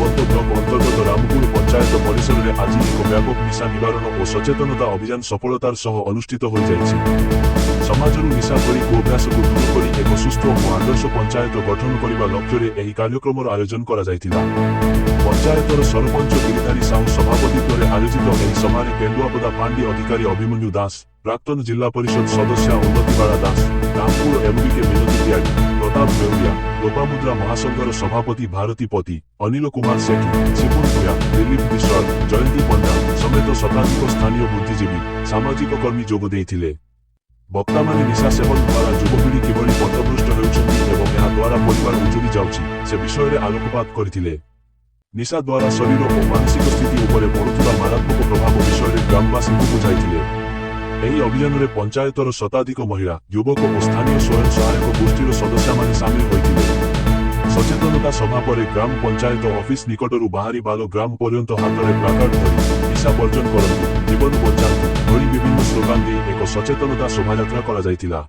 Bant block ଅନ୍ତର୍ଗତ ରାମପୁର ପଞ୍ଚାୟତ ପରିସରରେ ଆଜି ଏକ ବ୍ୟାପକ ନିଶା ନିବାରଣ ଓ ସଚେତନତା ଅଭିଯାନ ସଫଳତାର ସହ ଅନୁଷ୍ଠିତ ହୋଇଯାଇଛି। ସମାଜରୁ ନିଶା ଭଳି କୁଅଭ୍ୟାସକୁ ଦୂର କରି ଏକ ସୁସ୍ଥ ଓ ଆଦର୍ଶ ପଞ୍ଚାୟତ ଗଠନ କରିବା ଲକ୍ଷ୍ୟରେ ଏହି କାର୍ଯ୍ୟକ୍ରମର ଆୟୋଜନ କରାଯାଇଥିଲା। ପଞ୍ଚାୟତର ସରପଞ୍ଚ ଗିରିଧାରୀ ସାହୁ ସଭାପତିତ୍ୱରେ ଆୟୋଜିତ ଏହି ସଭାରେ କେନ୍ଦୁଆପଦା ଫାଣ୍ଡି ଅଧିକାରୀ ଅଭିମନ୍ୟୁ ଦାସ, ପ୍ରାକ୍ତନ ଜିଲ୍ଲା ପରିଷଦ ସଦସ୍ୟା ଉନ୍ନତିବାଳା ଦାସ, ରାମପୁର ଏମବିକେ ମିନତୀ ତିଆଡି, ପ୍ରତାପ ବେଉରିଆ, ଲୋପାମୁଦ୍ରା ମହାସଂଘର ସଭାପତି ଭାରତୀ ପତି, ଅନିଲ କୁମାର ସେଠୀ, ସିପୁନ ଭୂୟା, ଦିଲ୍ଲୀପ ବିଶ୍ୱାଳ, ଜୟନ୍ତୀ ପଣ୍ଡା ସମେତ ଶତାଧିକ ସ୍ଥାନୀୟ ବୁଦ୍ଧିଜୀବୀ, ସାମାଜିକ କର୍ମୀ ଯୋଗ ଦେଇଥିଲେ। ବକ୍ତାମାନେ ନିଶା ସେବନ ଦ୍ୱାରା ଯୁବପିଢ଼ି କିଭଳି ପଥଭ୍ରଷ୍ଟ ହେଉଛନ୍ତି ଏବଂ ଏହା ଦ୍ୱାରା ପରିବାର ଉଜୁଡ଼ି ଯାଉଛି, ସେ ବିଷୟରେ ଆଲୋକପାତ କରିଥିଲେ। ନିଶା ଦ୍ୱାରା ଶରୀର ଓ ମାନସିକ ସ୍ଥିତି ଉପରେ ପଡୁଥିବା ମାରାତ୍ମକ ପ୍ରଭାବ ବିଷୟରେ ଗ୍ରାମବାସୀଙ୍କୁ ବୁଝାଇଥିଲେ। ଏହି ଅଭିଯାନରେ ପଞ୍ଚାୟତର ଶତାଧିକ ମହିଳା, ଯୁବକ ଓ ସ୍ଥାନୀୟ ସ୍ୱୟଂ ସହାୟକ ଗୋଷ୍ଠୀର ସଦସ୍ୟମାନେ ସାମିଲ ହୋଇଥିଲେ। ସଚେତନତା ସଭା ପରେ ଗ୍ରାମ ପଞ୍ଚାୟତ ଅଫିସ ନିକଟରୁ ବାହାରି ବାଲ ଗ୍ରାମ ପର୍ଯ୍ୟନ୍ତ ହାତରେ ପ୍ଲାକାର୍ଡ ଧରି "ନିଶା ବର୍ଜନ କରନ୍ତୁ, ଜୀବନ ବଞ୍ଚାନ୍ତୁ" ଭଳି ବିଭିନ୍ନ ସ୍ଲୋଗାନ ଦେଇ ଏକ ସଚେତନତା ଶୋଭାଯାତ୍ରା କରାଯାଇଥିଲା।